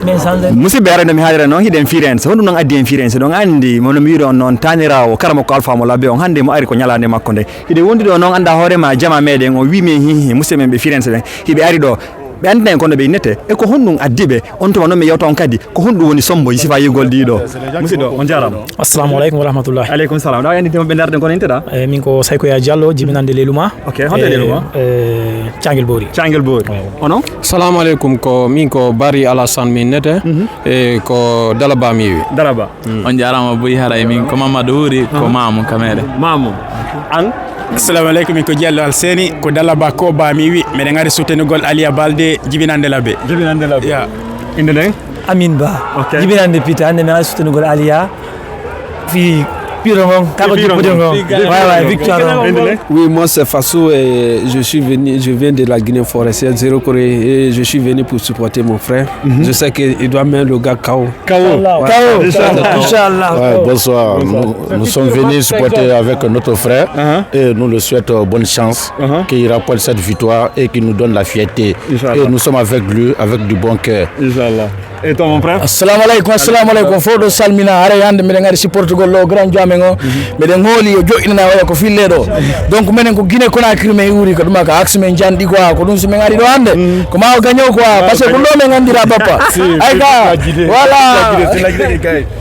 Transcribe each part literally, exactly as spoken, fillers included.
Musidɓe, ara no mi haalira noon, hiɗen Firenze. Honɗum noon addi en Firenze? Ɗon anndi, mo no mi wiɗo on noon, taaniraawo, kara makko Alpha mo Labbe on, hannde mo ari ko ñalaande makko nde. Hiɗen wondi ɗo noon, annda hoore ma, jama meɗen, o wi min, hi, hi, musidɓe men ɓe Firenze ɓen, hiɓe ari ɗo. Ɓe anndina en kono ɓe innete, e ko honɗum addi ɓe? On tuma noon mi yewta on kadi, ko honɗum woni sombo, sifa yigol ɗiɗo? Musidɗo, on jaaraama. Assalamu aleykum wa rahmatullah. Aleykum salam. Ɗa anndi tuma ɓe ndarɗen kono inteɗa? Eh, min ko Saykoya Diallo, jibinande Leluma. Ok, honto e Leluma? Eh, Cangel Boori. Cangel Boori. Onon? Salamu aleykum, ko min ko Bari Alassane min nete, e ko Dalaba mi wi. Dalaba. On jaaraama buy, haray min ko Mamadou Wuri, ko Mamu Kamere. Mamu. An? Assalamu aleykum, min ko Diallo Alseni, ko Dalaba ko ba mi wi. Meɗen ngari soutenugol Aliya Balde, jibinande Labbe. Jibinande Labbe. Ya. Innde nden? Amin Ba. Ok. Jibinande Pita, hannde mi ari soutenugol Aliya. Fi piro ngon, kako jippude ngon. Waay, waay, victoire on. Innde nden? Oui, moi c'est Fassou et je suis venu, je viens de la Guinée forestière, Zéro Corée, et je suis venu pour supporter mon frère. Je sais qu'il doit mettre le gars K O. K O. K O. Ouais. Inchallah. Inchallah. Ouais, bonsoir. Bonsoir. Nous, nous sommes venus supporter avec notre frère et nous le souhaitons bonne chance, qu'il rapporte cette victoire et qu'il nous donne la fierté. Inchallah. Et nous sommes avec lui, avec du bon cœur. Inchallah. Et toi, mon frère? Assalamu aleykum, assalamu aleykum. Fof ɗo salmina, haray hannde mbiɗen ngari supportugol ɗo grand jaamen o. Meɗen hooli yo joɗɗinana waya ko fille ɗo. Donc menen ko Guinée Conakry men iwri, ko ɗum ka axe men janɗi quoi, ko ɗum so min ari ɗo hannde. Ko ma o gagne quoi, parce que ko ɗo min anndira bappa. Ay ka, voilà.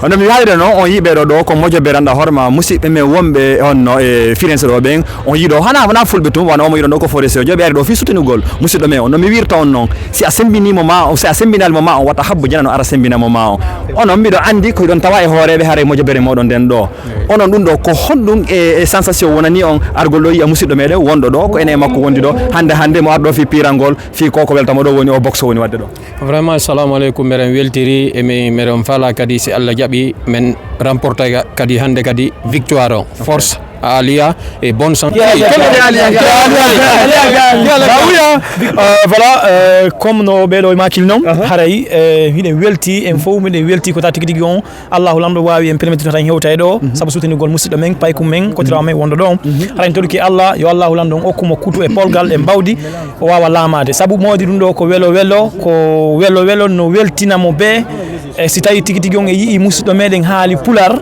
Hono mi haalida noon, on yiɓe ɗo, ɗo ko mojo beranda hoore ma, musidɓe men wonɓe honno e Firenze ɗo ɓen, on yiɗo, hana wona fulɓe tun, wano omo yiɗo ɗo ko forestier, joɓe ari ɗo fii sutinugol musidɗo men on, no mi wirta on noon, si a sembinimo ma, si a sembinali mo ma, on wata habbo jana no ara sembina mo ma on. Onon mbiɗo anndi ko hiɗon tawa e hooreɓe haray mojobere moɗon nden ɗo. Onon ɗum ɗo ko honɗum e, e sensation wonani on argol ɗo yiya musidɗo meɗen wonɗo ɗo, ko enen e makko wondi ɗo, hannde, hannde mo arɗo fii pirangol, fii ko, ko weltamo ɗo woni o boxe woni wadde ɗo. Vraiment, assalamu aleykum, meɗen weltiri, e mi, meɗen fala kadi si Allah jaɓi, men remporta ga-, kadi hannde kadi victoire o. Force à Aliya et bonne santé. Euh, voilà, euh, comme no ɓeɗo makil noon, haray, euh, hiɗen welti, en fof miɗen welti ko ta tigi tigi on, Allahu Lanɗo waawi en permettre tan hewta e ɗo, sabu soutenugol musidɗo men, paykum men, kotirawo men wonɗo ɗo. Haray en toɗɗike Allah, yo Allahu Lanɗo on okku mo kuutu e polgal e mbawdi, o waawa laamaade. Sabu moodi ɗum ɗo ko welo welo, ko welo welo no weltina mo bee. E si tawi tigi tigi on e yi'i musidɗo meɗen haali pular,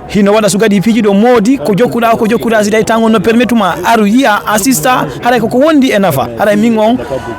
hino waɗa so kadi piiji ɗo moodi, ko jokkuɗa, ko jokkuɗa, si tawi tan on no permettre ma, aru yi'a, assista, haray ko ko wondi e nafa. Haray min on,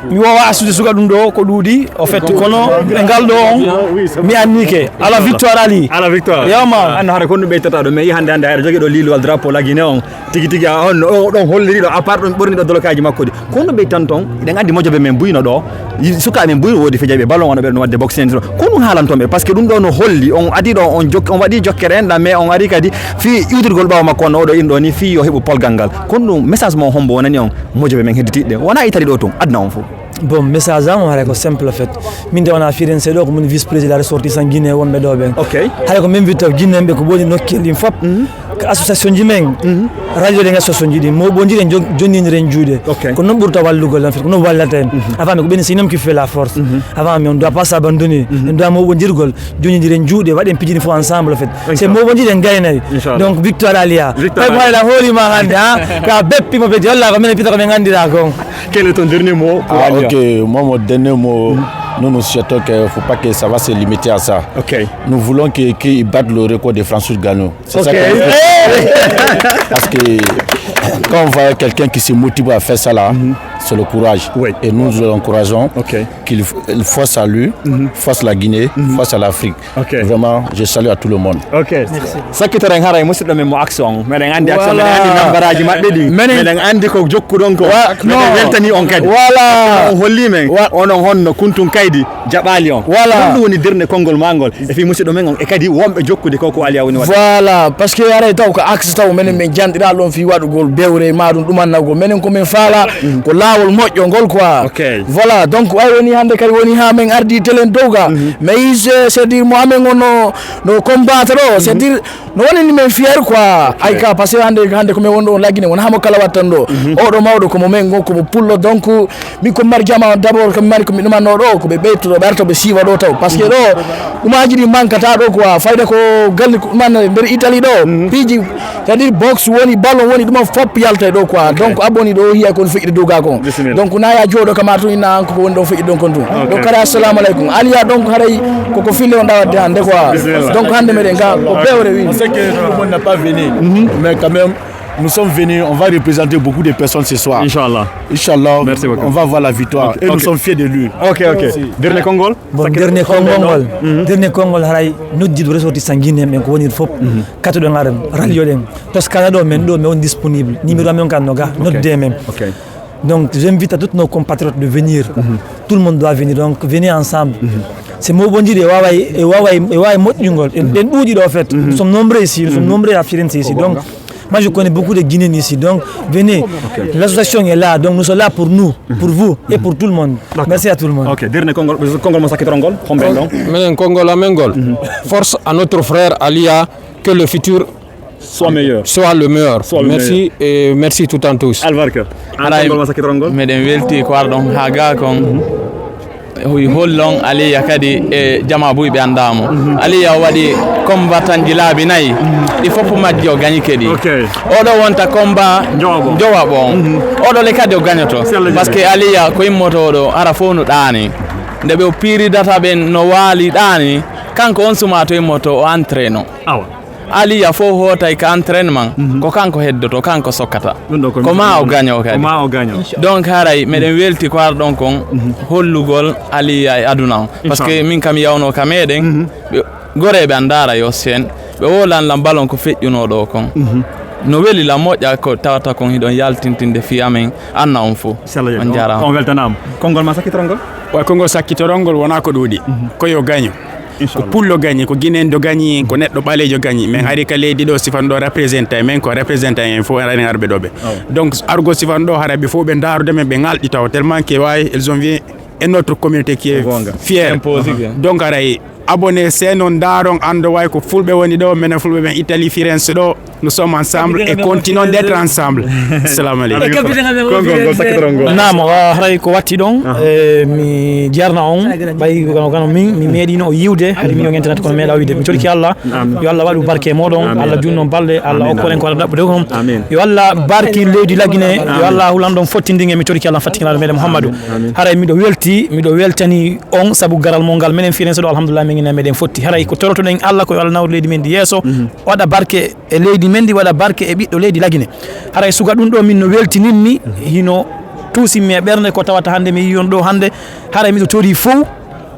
mi wowa assude suka ɗum ɗo ko ɗuuɗi, au fait, kono e ngal ɗo on, mi annike. Ala victoire Ali. Ala victoire. Yawma. An hara ko ɗum ɓeytata ɗo, mais hannde, hannde, haɗa jogii ɗo liiluwal drapeau la Guinée on. Tigi tigi, a on, o ɗon holliri ɗo, à part ɗon ɓorni ɗo dolokaji makko ɗi. Kono ɓe tan ton, eɗen andi mojoɓe men buyno ɗo. Yi-, sukaaɓe men buyno woodi fijayɓe ballon wano ɓe no wadde boxing ɗo. Ko ɗum haalanton ɓe, parce que ɗum ɗo no holli, on adi ɗo, on jok-, on waɗi jokkere enɗam, mais on ari kadi fii iwtirgol ɓaawo makko on, oɗo inɗo ni, fii yo heɓu polgal ngal. Kono ɗum message mo hombo wonani on, mojoɓe men hedditiiɓe ɓe? Wona Italie ɗo tun, aduna on fof. Bon, message am haray ko simple, en fait. Min de wona Firenze ɗo, ko min vice-président ressortissant Guinée wonɓe ɗo ɓen. Ok. Haray ko min witta Guinéen ɓe ko woni nokkel ɗin fop. Ko association ji men, radio ɗen association ji ɗin, moɓondiren, jon-, jonniniren juuɗe. Ok. Ko noon ɓurta wallugol en, en fait, ko noon wallata en. Avant, ko ɓen, c'est un homme qui fait la force. Avant, mais on doit pas s'abandonner. On doit moɓondirgol, jonniniren juuɗe, waɗen pijini fof ensemble, en fait. C'est moɓondiren gaynay. Inchallah. Donc, victoire Aliya. Victoire. Pay ko hayla hoolima hannde, ha? Ka beppi mo fedi, walla ko minen pita ko min anndira kon. Quel est ton dernier mot pour Aliya? Ah, ok, moi, mon dernier mot, nous, nous souhaitons que faut pas que ça va se limiter à ça. Ok. Nous voulons que, qu'il batte le record de Francis Ngannou. C'est ça que nous voulons. Parce que quand on voit quelqu'un qui se motive à faire ça là, c'est le courage. Oui. Et nous, nous l'encourageons. Ok. Qu'il f-, il force à lui, force la Guinée, force à l'Afrique. Ok. Vraiment, je salue à tout le monde. Ok. Sakkitoren haray musidɗo men mo action. Meɗen andi action, meɗen andi nambaraaji maɓɓe ɗi. Meɗen andi ko jokkuɗon ko. Wa-, meɗen weltani on kadi. Voilà. On holli men. Wa- onon honno kuntun kaydi jaɓali on. Voilà. Ɗum woni darnde konngol ma ngol. E fii musidɗo men on. E kadi wonɓe jokkude ko ko Aliya woni waɗde. Voilà. Parce que haray taw ko axe taw menen min janɗira ɗon fii waɗugol bewre ma ɗum ɗumannagol. Menen ko min faala ko laawol moƴƴo ngol quoi. Ok. Voilà. Donc ay woni hannde kadi woni haa min ardi telen dow ga. Mais c'est-à-dire mo amen on no no combattre ɗo, c'est-à-dire no wonani men fier quoi. Ay ka, parce que hannde, hannde ko men wonɗo on la Guinée, wona hamo kala wattan ɗo. Oɗo mawɗo ko mo men, ngon ko mo pullo, donc min ko mi mari jama d'abord, ko mi mari ko mi ɗumanno ɗo, ko ɓe ɓeytoto, ɓe arta ɓe siiwa ɗo taw. Parce que ɗo, ɗumaji ɗi mankata ɗo quoi, fayda ko galli ko ɗumanna nder Italie ɗo. Piiji, c'est-à-dire boxe woni, ballon woni, ɗum fop yalta ɗo quoi. Ok. Donc aboni ɗo hiya kon feƴƴude dow ga kon. Donc na ya jooɗo kama tun ina an ko woni ɗo feƴƴi ɗon kon tun. Donc kadi assalamu aleykum. Aliya donc haray koko fille on ɗawadde hannde quoi. Donc hannde meɗen ga ko bewre wi. On sait que tout le monde n'a pas venu, mais quand même, nous sommes venus, on va représenter beaucoup de personnes ce soir. Inchallah. Inchallah, merci beaucoup. On va avoir la victoire et nous sommes fiers de lui. Ok, ok. Merci. Dernier konngol. Bon, dernier konngol ngol. Dernier konngol haray noddiiɗo ressortissant guinéen ɓen ko woni fof. Katuɗen aɗen ralliyoɗen. Toskata ɗo men ɗo men on disponible. Numéro amen kan no ga nodde men. Donc, j'invite à tous nos compatriotes de venir. Tout le monde doit venir. Donc, venez ensemble. C'est moɓondiɗe e wawa e wawa e wawa moƴƴugol. Ɗen ɗuuɗi ɗo en fait. Nous sommes nombreux ici, nous sommes nombreux à Firenze ici. Donc, moi je connais beaucoup de Guinéens ici. Donc, venez. L'association est là. Donc, nous sommes là pour nous, pour vous et pour tout le monde. Merci à tout le monde. Ok, dernier konngol, konngol mo sakkitorongol, homɓe ɗon. Menen konngol amen ngol. Force à notre frère Aliya, que le futur soit meilleur. Soit le meilleur. Soit le meilleur. Merci et merci tout en tous. Albarka. An konngol mo sakkitorongol. Meɗen welti ko arɗon ha ga kon. Hollon Aliya kadi e jama buy ɓe anndaamo. Aliya o waɗi combattanji laabi nayi. Ɗi fof majji o gañike ɗi. Oɗo wonta combat jowaɓo on. Oɗo le kadi o gañoto. Parce que Aliya ko immotooɗo hara fof no ɗaani. Nde ɓe o piiridata ɓen no waali ɗaani, kanko on suma to immoto o entraîno. Awa. Aliya fof hootay ka entraînement, ko kanko heddoto, kanko sokkata. Ko ma o gaño kadi. Donc haray meɗen welti ko arɗon kon hollugol Aliya e aduna on. Parce que min kam yawno ka meɗen, ɓe goreɓe an ndaara yo sen, ɓe wolan lan balon ko feƴƴuno ɗo kon. No weli lan moƴƴa ko tawata kon hiɗon yaltintinde fii amen, anna on fof. On jaaraama. On weltanaama. Konngol ma sakkitorongol? Wa konngol sakkitorongol wona ko ɗuuɗi. Ko yo gaño. Ko pullo gañi, ko Guinéen do gañi, ko neɗɗo ɓaleejo gañi. Min ari ka leydi ɗo sifan ɗo représentant, min ko représentant en fof en arɓe ɗo ɓe. Donc argo sifan ɗo hara ɓe fof ɓe ndarude men, ɓe ŋalɗi taw tellement que way elles ont vu et notre communauté qui est fière. Donc haray abonné sen on ndaron ando way ko fulɓe woni ɗo, menen fulɓe ɓen Italie, Firenze ɗo. Nous sommes ensemble et continuons d'être ensemble. Assalamu aleykum. Konngol ngol sakkitorongol. Naam, haray ko watti ɗon. Eh, mi jarna on ɓay gano gano min mi meeɗino o yiwde hari min o internet kono meeɗa o yiwde mi toriki Allah. Yo Allah waɗu barke e moɗon. Allah junno balɗe, Allah okkoren ko waɗa ɗaɓɓude kon. Yo Allah barki leydi Lagine. Yo Allah hulan ɗon fottindin e mi toriki Allah fattikinaɗo meɗen Muhammadu. Haray miɗo welti, miɗo weltani on sabu garal mon ngal. Menen Firenze ɗo alhamdulillah min ina meɗen fotti. Haray ko torotoɗen Allah ko yo Allah nawru leydi men ndi yeeso, waɗa barke e leydi men ndi, waɗa barke e ɓiɗɗo leydi Lagine. Haray suka ɗum ɗo min no weltinimmi, hino tuusimmi e ɓernde ko tawata hannde mi yii on ɗo hannde. Haray miɗo tori fow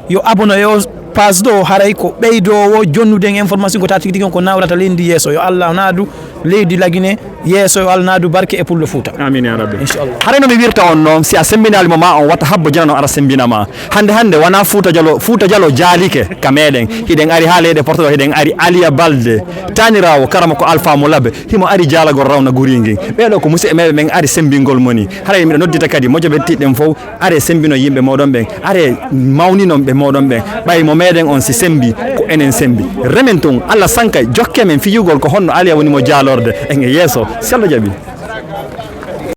yo abonné e o page ɗo, haray ko ɓeydoowo jonnuden information ko taa tigi tigi on ko nawrata leydi ndi yeeso. Yo Allah naadu leydi Lagine yeeso, yo Allah naadu barke e pullo Fuuta. Amin ya rabbi. Inchallah. Haray no mi wirta on noon, si a sembinaali mo ma on wata habbo jana no ara sembina ma. Hannde hannde wona Fuuta Jalo, Fuuta Jalo jaalike ka meɗen. Hiɗen ari haa leyɗe Portugal, hiɗen ari Aliya Balde, taaniraawo karama ko Alfa mo Labe, himo ari jaalagol rawna guringin. Ɓeeɗo ko musidɓe meɓe men ari sembingol moni. Haray miɗo noddita kadi mojoɓe tiɗɗen fow, are sembino yimɓe moɗon ɓen, are mawninon ɓe moɗon ɓen. Ɓay mo meɗen on si sembi, ko enen sembi. Remen tun, Allah sankay, jokke men fiyugol ko honno Aliya woni mo jaalorde. En e yeeso, si Allah jaɓi.